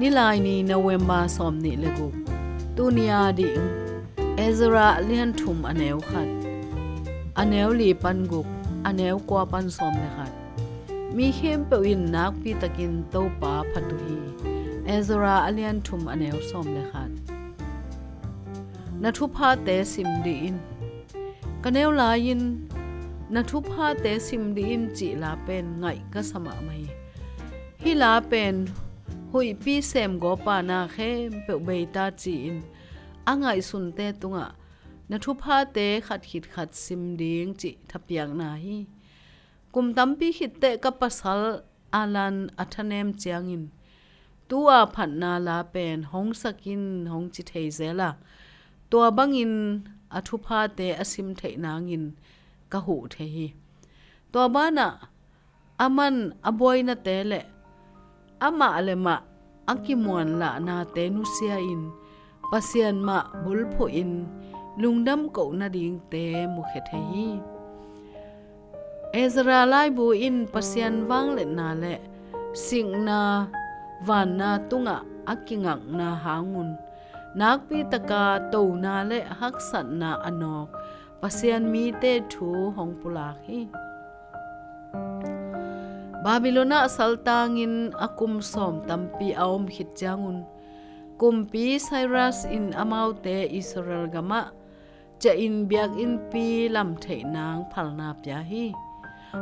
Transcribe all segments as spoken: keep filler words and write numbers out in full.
Nilaini, November sawmnih le guk. Tuni a ding Ezra a lian thum a neu khat, a neu li pan guk, a neu kua pan sawm le khat. Mi khempeuh in nakpi takin Topa phat uh hi. Ezra a lian thum a neu sawm le khat. Na thuphate sim dih in. Ka neu lai-in na thuphate sim dih in cih la pen ngaih ka sa mahmah hi. Hih la pen huihpi semgawpa na khempeuh beita ci-in a ngaihsunte tungah na thuphate khat khit khat sim ding cih thapiakna hi. Kum tampi khit teh ka pasal Alan a thanem ciangin, tu-a phatna la pen hong sak in hong ci thei zel a, tua bangin a thuphate a sim theih nangin ka huh thei hi. Tua banah aman a buainate le amah le mah a kimuanlahnate nusia-in Pasian mah bulphuhin lungdam koh nadingte mukhia thei hi. Ezra laibu in Pasian vangliatna le sikna vanna tungah a kingakna hangun nakpi taka tona le haksatna a nawk Pasian mite thu hong pulak hi. Babylon ah saltangin a kum sawm tampi a om khit ciangun, kumpi Cyrus in amaute Israel gamah ciahin biakinnpi lamtheih nang phalna pia hi.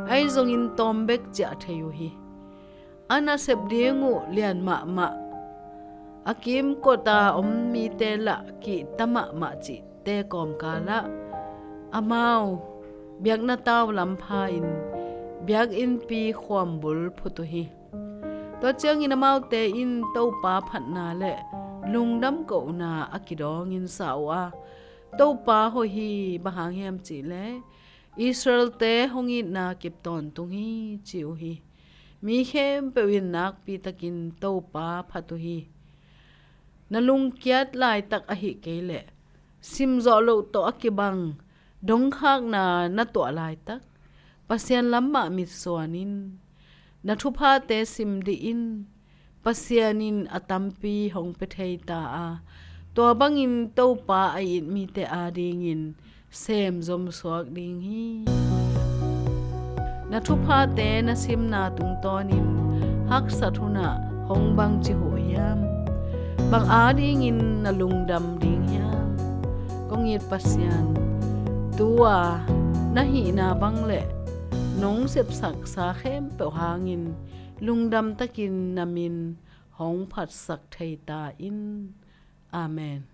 Ahi zongin tawm bek ciah thei uh hi. A nasep ding uh lian mahmah, a kimkot a om mite lah kihta mahmah cihte kawmkal ah amau biakna tau lam pha-in biakinnpi khuambul phut uh hi. Tua ciangin amaute in Topa phatna le lungdam kohna a kidawngin sa uh a, Topa hoih hi, bang hang hiam cihleh Israel-te hong itna kip tawntung hi, ci uh hi. Mi khempeuh in nakpi takin Topa phat uh hi. Na lungkiat laitak ahih kei leh simzawh loh tawh a kibang dongkhakna na tuah laitak Pasian lam mah mitsuan in. Na thuphate sim dih in. Pasian in a tampi hong pia thei ta a, tua bangin Topa a it mite adingin sem zomsuak ding hi. Na thuphate na simna tungtawnin haksat hunah hong bangci huh hiam? Bang adingin na lungdam ding hiam? Kong it Pasian, tu-a na hihna bang le nong sepsaksa khempeuh hangin lungdam takin na min hong phatsak thei ta in. Amen.